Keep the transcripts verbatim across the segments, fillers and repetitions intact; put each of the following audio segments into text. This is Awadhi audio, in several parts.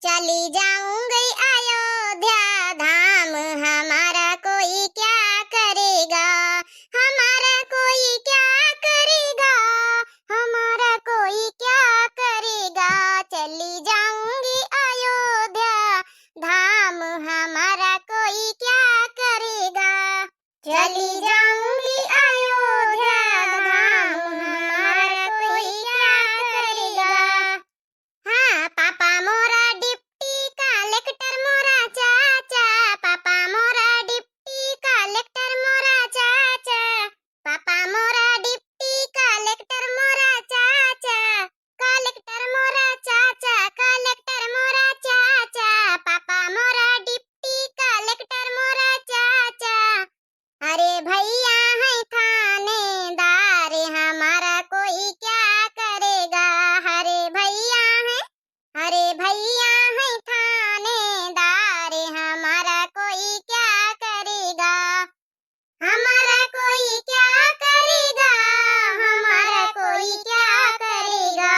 चली जाऊंगी अयोध्या धाम, हमारा कोई क्या करेगा, हमारा कोई क्या करेगा, हमारा कोई क्या करेगा। चली जाऊंगी अयोध्या धाम, हमारा कोई क्या करेगा। चली जाऊंगी अयोध्या धाम, हमारा कोई क्या करेगा। हाँ, पापा मोरा डिप्टी कलेक्टर मोरा चाचा, पापा मोरा डिप्टी कलेक्टर मोरा चाचा, पापा मोरा डिप्टी कलेक्टर मोरा चाचा, कलेक्टर मोरा चाचा, कलेक्टर मोरा चाचा, पापा मोरा डिप्टी कलेक्टर मोरा चाचा। अरे भैया हैं थानेदार, हमारा कोई क्या करेगा। अरे भैया हैं, अरे भैया हैं थानेदार, हमारा कोई क्या करेगा, हमारा कोई क्या करेगा, हमारा कोई क्या करेगा।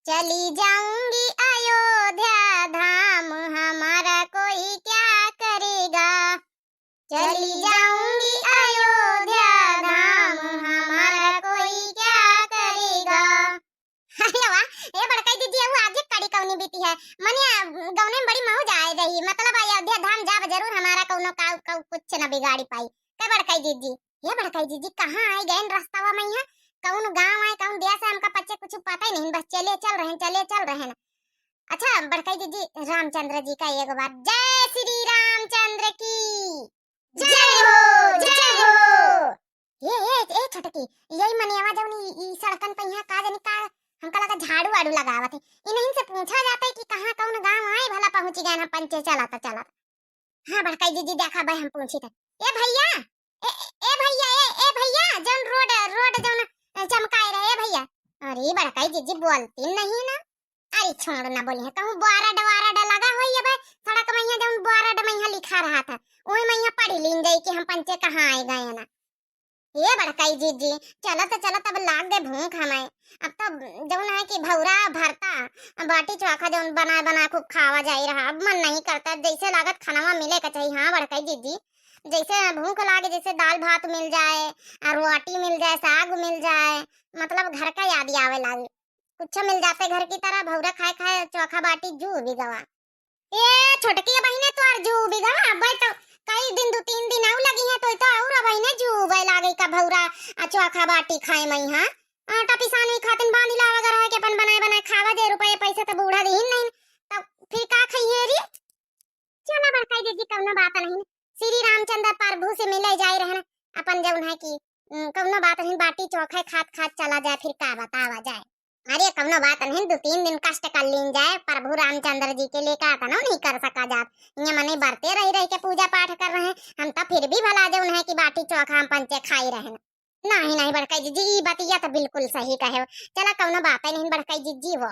चली जाऊंगी अयोध्या धाम, हमारा कोई क्या करेगा। चली जाऊंगी अयोध्या धाम, हमारा कोई क्या करेगा। अरे वाह, ए बड़काई दीदी, अउ आगे कड़ी कौनी बीती है? मने, गौने में बड़ी मौज आए रही, मतलब अयोध्या धाम जाब जरूर, हमारा कौनो का, का कुछ न बिगाड़ी पाई। का बड़काई दीदी, ए बड़काई दीदी, कहाँ आए गए रस्तावा में यहाँ? कौन गाँव आए, कौन देश है, हमका पच्चे कुछ पता ही नहीं, बस चले चल रहे हैं, चले चल रहे हैं। अच्छा बड़काई दीदी, रामचंद्र जी का एक बार जय श्री रामचंद्र की। जय हो, जय हो। ए, ए, ए छोटकी, यही मनेवा जौन ई, ई सड़कन पे यहाँ का जानी का, हमका लगा झाड़ू वाड़ू लगावत है। इन्हीं से पूछा जाता है कि कहाँ कौन गाँव आए, भला पहुँच गए ना पंचे चलत चलत। हाँ बड़काई जीजी, देखा भाई हम पूछी थे। ए भैया, ए, ए, ए भैया, ए, ए भैया, जौन रोड, रोड जौन, अ, चमकाए रहे, ए भैया। अरे बड़काई जीजी बोलती नहीं ना। अरे छोड़ ना बोली है, कहूँ बोराड वाराड लगा होई है भाई, सड़क में यहाँ जौन बोराड में यहाँ लिखा रहा था, वही में यहाँ पढ़ लीन जाई कि हम पंचे कहाँ आए गए ना। ए बड़काई जीजी, चलत चलत अब लाग गए भूख हमें। अब तो जौन है कि भौरा भरता, बाटी चोखा जौन बनाए बनाए खूब खावा जाई रहा, अब मन नहीं करता, जैसे लागत खानावा मिले का चाहिए। हाँ बड़काई जीजी, जैसे भूख लागे, जैसे दाल भात मिल जाए, आ रोटी मिल जाए, साग मिल जाए, मतलब घर का याद ही आवे लागे। कुछ मिल जाते घर की तरह, भौरा खाए खाए चोखा बाटी जू भी गवा। ए छोटकी बहिने, तोर जू भी गवा, अबे तो कई दिन, दो तीन दिन आऊ लगी है, तो, तो और बहिने जू बे लागे का भौरा आ चोखा बाटी खाए मई, हाँ? आटा पिसान भी खातिन बांधी लावा, अगर है कि अपन बनाए बनाए खावा, जे रुपये पैसे तो बूढ़ा दीन नहीं, तब फिर का खाइए रे? चला बड़काई जीजी, कौनो बात नहीं, श्री रामचंद्र प्रभु से मिले जाए रहन, अपन जौन है कि, उम, कौनो बात नहीं, बाटी चोखे खात खात चला जाए, फिर का बतावा जाए। अरे कौनो बात नहीं, दो तीन दिन कष्ट कर लीन जाए, प्रभु रामचंद्र जी के लिए का तनो नहीं कर सका जात। ये मने बरते रही रही के पूजा पाठ कर रहे हैं, हम तो फिर भी भला जौन है कि बाटी चोखा हम पंचे खाई रहे हैं। नहीं नहीं बड़काई जीजी, ई बतिया तो बिल्कुल सही कहे हो। चला कौनो बात नहीं बड़काई जीजी हो।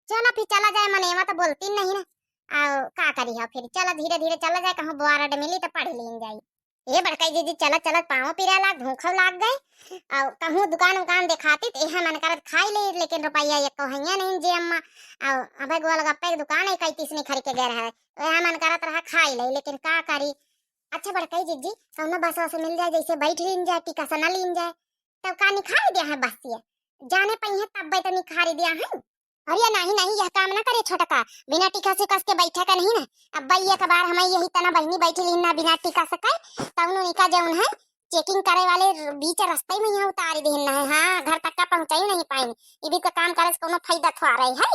चला फिर चला जाए, मनेवा तो बोलती नहीं ना। आओ का करी हो फिर, चला धीरे धीरे चला जाए, कहूँ बोराड मिली तो पढ़ लीन जाई। ए बड़काई जीजी, चलत चलत पाँव पिरा लाग, भूखो लाग गए। और कहूँ दुकान उकान देखाती तो यह मन करत खाई ले, लेकिन रुपया एको हैया नहीं जे अम्मा। और अबे गोलगप्पे के दुकान है, कई तीस निखर के गए रहे, तो यह मन करत रहा खाई ले, लेकिन का करी। अच्छा बड़काई जीजी, कौनो बस वस मिल जाए, जैसे बैठ लीन जाए, टिकस न लीन जाए, तब का निखारी दिया है बस ये? जाने पई है तब तो निखारी दिया है। अरे नहीं नहीं, यह काम ना करे छोटका, बिना टिकस उकस के बैठे का नहीं ना। अब भाई एक बार हमें यही तना बहिनी बैठी लीन ना बिना टिकस के, तब उनका जौन है checking करे वाले बीच रास्ते में यहाँ उतारी दीन ना है। हाँ, घर तक का पहुँचाई नहीं पाई। ये भी तो काम करे से कोनो फायदा थोड़ा रही है।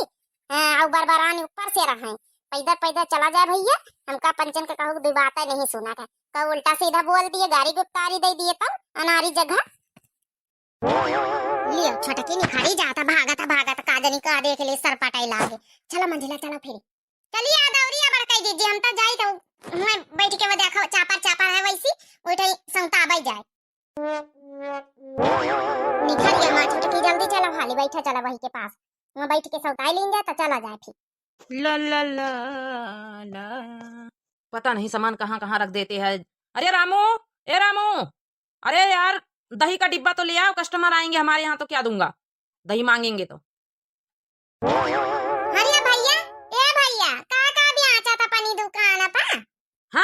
हाँ, और बरबरान ऊपर से रहे, पैदल पैदल चला जाए भैया, हमका पंचन के कहू दो बात नहीं सुना के, का उल्टा सीधा बोल दिए, गारी गुप्तारी दे दिए, तब अनारी जगह। लियो, छोटकी निखारी जाता, भागत, भागत, का जनी का देख ले, सर पटाई लागे। चलो मंझिला, चलो फिर। चलिए, आ दौरिया बड़काई जीजी, हम तो जाई तो मैं बैठ के वो देखो, चापर, चापर है वैसी, उठे सौता आबै जाए। निखारिया माँ छोटकी, जल्दी चलो, हाली बैठा, चलो वही के पास, वहाँ बैठ के सौताई लीन जाए, तो चला जाए फिर। ला, ला, ला, ला। पता नहीं सामान कहाँ, कहाँ रख देते हैं। अरे रामू, ए रामू, अरे यार, दही का डिब्बा तो ले आओ, customer आएंगे हमारे यहाँ तो क्या दूंगा, दही मांगेंगे तो। अरे भैया, ए भैया, का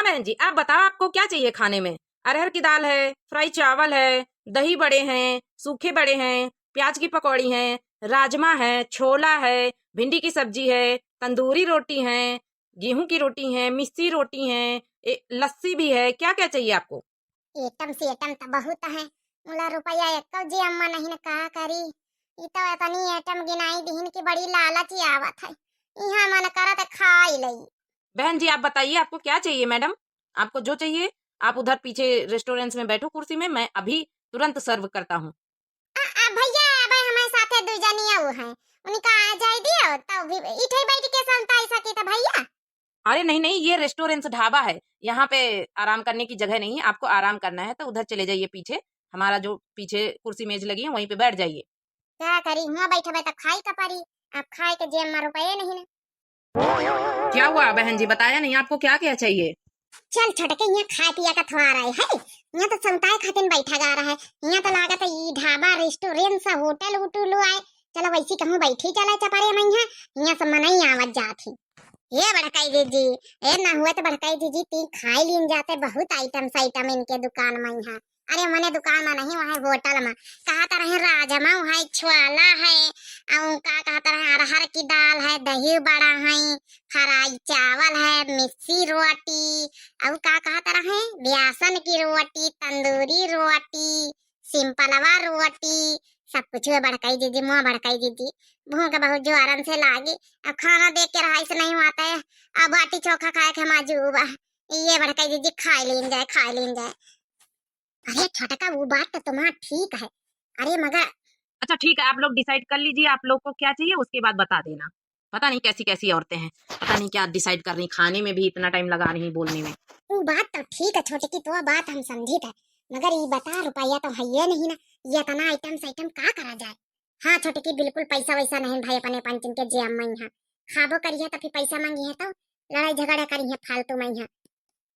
बहन जी, आप बताओ, आपको क्या चाहिए खाने में? अरहर की दाल है, फ्राई चावल है, दही बड़े हैं, सूखे बड़े हैं, प्याज की पकौड़ी हैं, राजमा है, छोला है, भिंडी की सब्जी है, तंदूरी रोटी है, गेहूं की रोटी है, मिस्सी रोटी है, ए, लस्सी भी है। क्या क्या चाहिए आपको? एटम से एटम त बहुत है, मुला रुपया एक्को जेब मा नहीं न, का करी? ई तो इतनी एटम गिनाई दिहिन कि बड़ी लालच आवत है, इहाँ मन करत खाई लई। बहन जी, आप बताइए, आपको क्या चाहिए मैडम? आपको जो चाहिए, आप उधर पीछे रेस्टोरेंट्स में बैठो कुर्सी में, मैं अभी तुरंत सर्व करता हूँ। आ, आ, भैया, अब हमारे साथे दुई जनी आऊ हैं, उनका आ जाए दियो, तब भी इठे बैठ के संताई सकी त भैया। अरे नहीं, नहीं, ये रेस्टोरेंट्स ढाबा है, यहाँ पे आराम करने की जगह नहीं है। आपको आराम करना है तो उधर चले जाइए पीछे, हमारा जो पीछे कुर्सी मेज लगी है, वहीं पे बैठ जाइए। का करी, हुआं बैठबे त खाई का परी, अब खाए के जेब मा रुपये नहीं ना। क्या हुआ बहन जी, बताया नहीं आपको क्या क्या चाहिए? चल छोटके, यहाँ खाए पिए का थोड़ा रहे है, यहाँ तो संताए खातिन बैठा गा रहा है, यहाँ तो लागत है ई ढाबा, रेस्टोरेंट सा, होटल उटुल आए। चलो वैसी कहूँ बैठी चला चपरे मा, यहाँ, यहाँ से मनई आवत जात ही। ए बड़काई दीदी, ए ना हुए तो बड़काई दीदी, ती खाई लीन जाते, बहुत आइटम साइटम इनके दुकान मा यहाँ। अरे मने दुकान मा नहीं, वहाँ होटल मा। कहत रहे राजमा है, छोला है, अउ का कहत रहे, अरहर की दाल है, दही बड़ा है, फ्राई चावल है, मिस्सी रोटी, अउ का कहत रहे, बेसन की रोटी, तंदूरी रोटी, सिंपलवा रोटी, सब कुछ हुए बड़काई दीदी, मुआ बड़काई दीदी। भूख बहुत जोरन से लागी, अब खाना देख के रहाई से नहीं हुआ है, अब बाटी चोखा खाए के हमार जू बा। ये बड़काई दीदी, खाए लीन जाए, खाए लीन जाए। अरे छोटका, वो बात तो तुम्हार ठीक है। अरे मगर अच्छा ठीक है, आप लोग डिसाइड कर लीजिए आप लोग को क्या चाहिए, उसके बाद बता देना। पता नहीं कैसी कैसी औरतें हैं, पता नहीं क्या डिसाइड कर रही, खाने में भी इतना टाइम लगा रही बोलने में। वो बात तो ठीक है छोटकी, तो बात हम समझी थे, मगर ये बता रुपया तो है ये नहीं ना, ये इतना आइटम साइटम का करा जाए? हाँ छोटकी, बिल्कुल पैसा वैसा नहीं भाई, अपने पंचन के जेब मा यहाँ। खाबो करिए तो फिर पैसा मांगी है तो लड़ाई झगड़ा करी है फालतू मा यहाँ।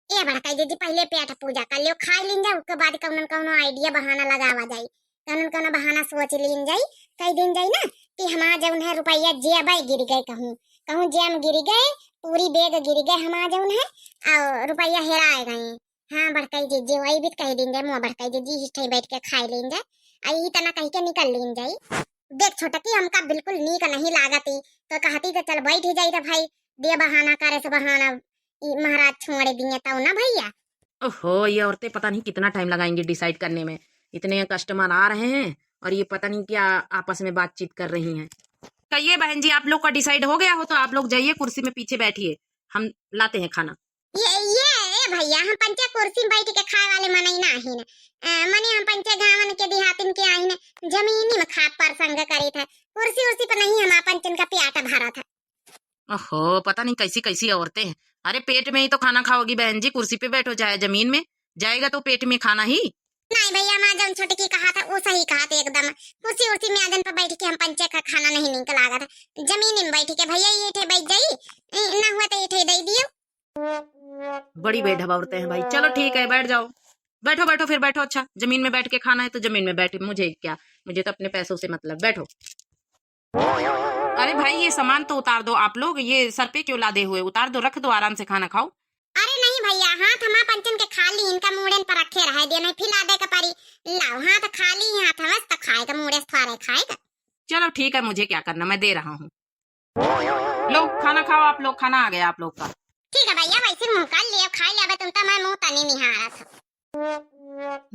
ए बड़काई दीदी, पहिले पेट पूजा कर लियो, खाई लीन जाए, उसके बाद कौनो न कौनो आइडिया बहाना लगावा जाई, कौनो न कौनो बहाना सोच लीन जाई, कह दीन जाई ना कि हमार जौन है रुपया जेबे गिर गए, कहूँ कहूँ जेब गिर गए, पूरी बैग गिर गए हमार जौन है, और रुपया हेराए गए। हाँ बड़काई दीदी, वही भी कह दीन जाए, मुआ बड़काई दीदी, इठे बैठ के खाई लीन जाए, आ ई तना कह के निकल लीन जाई। देख छोटकी, हमका बिल्कुल नीक नहीं लागत ई, तो कहती तो चल बैठ ही जाई रे भाई, दे बहाना करे से बहाना, ई महाराज छोड़ दिए तब ना भैया। ओहो, ये औरतें पता नहीं कितना टाइम लगाएंगी डिसाइड करने में। इतने कस्टमर आ रहे हैं और ये पता नहीं क्या आपस में बातचीत कर रही हैं। कहिए बहन जी, आप लोग का डिसाइड हो गया हो तो आप लोग जाइए, कुर्सी में पीछे बैठिए, हम लाते हैं खाना। ये, ये, ए भैया, हम पंचे कुर्सी में बैठ के खाए वाले मनई ना ही न। अ, मने हम पंचे गाँवन के देहातिन के आही न, जमीनी में खा परसंग करी थे। कुर्सी उर्सी पर नहीं हमार पंचन का प्याट भरा था। ओहो, पता नहीं कैसी कैसी औरतें हैं। अरे, पेट में ही तो खाना खाओगी बहन जी, कुर्सी पे बैठो चाहे जमीन में, जाएगा तो पेट में खाना ही। नहीं भैया, हमार जौन छोटकी कहा था, वो सही कहा था एकदम। कुर्सी उर्सी में आजन पर बैठ के हम पंचे का खाना नहीं नीक लागत है। जमीन में बैठ के भैया, ये इठे बैठ जाई, ए, ना हुआ तो इठे दे दियो। बड़ी बेढब औरतें हैं भाई। चलो ठीक है, बैठ जाओ, बैठो, बैठो, फिर बैठो। अच्छा, जमीन में बैठ के खाना है तो जमीन में बैठे, मुझे क्या, मुझे तो अपने पैसों से मतलब। बैठो। अरे भाई, ये सामान तो उतार दो आप लोग, ये सर पे क्यों लादे हुए? उतार दो, रख दो, आराम से खाना खाओ। अरे नहीं भैया, हाथ हमार पंचन के खाली, इनका मूड़न पर रखे रहे दे, नहीं फैला दे के परी। लाओ, हाथ खाली, हाथ हवस तो खाएगा, मूड़े से थोड़े खाएगा। चलो ठीक है, मुझे क्या करना, मैं दे रहा हूँ। लो, खाना खाओ आप लोग, खाना आ गया आप लोग का। ठीक है भैया, वैसे मुँह कर लियो, खाई लेबे तुम तो, मैं मुँह तनी निहारत हूँ।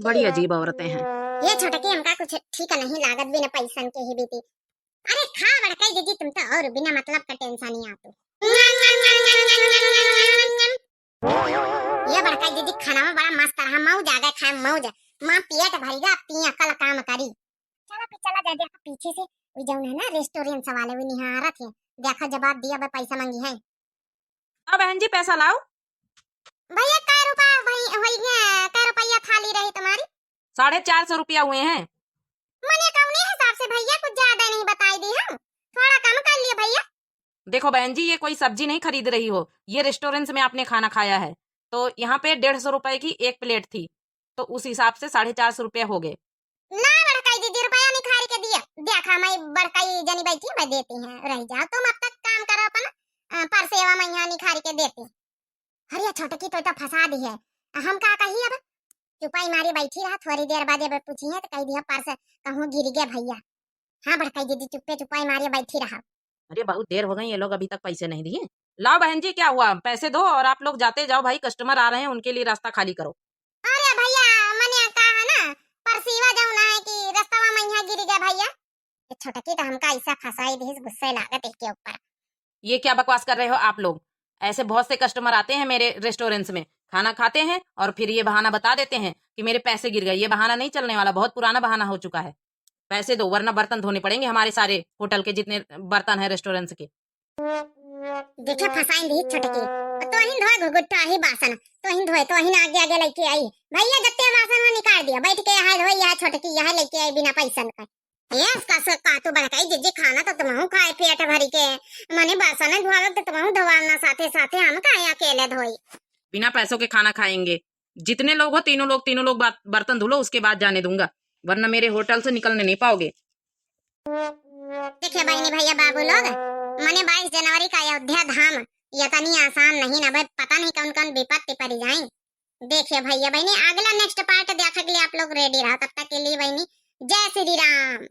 बड़ी अजीब औरतें हैं। ये छोटकी, हमका कुछ ठीक नहीं लागत बिना पैसन के ही बीती। अरे खा बड़काई दीदी, तुम तो और बिना मतलब का टेंशन ही आते। ये बड़काई दीदी, खाना में बड़ा मस्त रहा, मौज आ गए खाए, मौज। माँ पेट भर गया, अब ती अकल काम करी। चला फिर, चला जा, देखा पीछे से वो जौन है ना रेस्टोरेंट वाले, वो निहारत है, देखा जवाब दिया, बे पैसा मांगी है। अब बहन जी पैसा लाओ। भैया कै रुपया भाई होई है, कै रुपया थाली रही तुम्हारी? साढ़े चार सौ रुपया हुए हैं। मने कौने हिसाब से भैया, कुछ ज्यादा नहीं बताई दी हम, थोड़ा कम कर लिए भैया। देखो बहन जी, ये कोई सब्जी नहीं खरीद रही हो, ये रेस्टोरेंट्स में आपने खाना खाया है, तो यहाँ पे डेढ़ सौ रुपए की एक प्लेट थी, तो उस हिसाब से साढ़े चार सौ रुपया हो गए। ना बड़काई दीदी, रुपया निखारी के दिया। देखा, मैं बड़काई जनी बैठी, मैं देती हैं, रह जाओ तुम, अब तक काम करो अपन, अ, परसेवा मैं यहाँ निखारी के देती। अरे छोटकी तो, तो फंसा दिहे, हम का कही अब? चुपाई मारी बैठी रहा, थोड़ी देर बाद जब पूछिहे तो कहि दिहे पर्स कहूँ गिर गए भइया। हाँ बड़काई दीदी, चुप्पे चुपाई मारी बैठी रहा। अरे बहुत देर हो गई, ये लोग अभी तक पैसे नहीं दिए। लाओ बहन जी, क्या हुआ, पैसे दो और आप लोग जाते जाओ भाई, कस्टमर आ रहे हैं, उनके लिए रास्ता खाली करो। अरे भइया, मने का है ना, परसीवा जौन है कि रस्तवा में यहाँ गिर गया भइया। ये छोटकी तो हमका ऐसा फंसाई दिहिस, गुस्से लागत एक के ऊपर। ये क्या बकवास कर रहे हो आप लोग? ऐसे बहुत से कस्टमर आते हैं मेरे रेस्टोरेंट्स में, खाना खाते हैं और फिर ये बहाना बता देते हैं कि मेरे पैसे गिर गए। ये बहाना नहीं चलने वाला, बहुत पुराना बहाना हो चुका है। पैसे दो वरना बर्तन धोने पड़ेंगे हमारे सारे होटल के जितने बर्तन हैं रेस्टोरेंट्स के। देखे फंसाइन दिहिस छोटकी, तोहिन धोए घुघुट्टा ही बासन, तोहिन धोए, तोहिन आगे आगे लइके आई। भइया जत्ते बासन हो निकाल दिया, बैठ के यहाँ धोई, यहाँ छोटकी यहाँ लइके आई बिना पैसन का। ये कस का तू बड़काई जीजी, खाना तो तुमहू खाए पेट भरी के, मने बासन धोआवे तो तुमहू धोआव ना, साथे साथे हम काहे अकेले धोई? बिना पैसों के खाना खाएंगे। जितने लोग हो तीनों लोग, तीनों लोग बात, बर्तन धुलो, उसके बाद जाने दूंगा, वरना मेरे होटल से निकलने नहीं पाओगे। देखिए बहनी भइया बाबू लोग, मने बाईस जनवरी का अयोध्या धाम ये तनी आसान नहीं ना भाई, पता नहीं कौन कौन विपत्ति पड़ी जाए। देखिए भइया बहनी, अगला नेक्स्ट पार्ट देखे के लिए आप लोग रेडी रहो। तब तक के लिए बहनी जय श्री राम।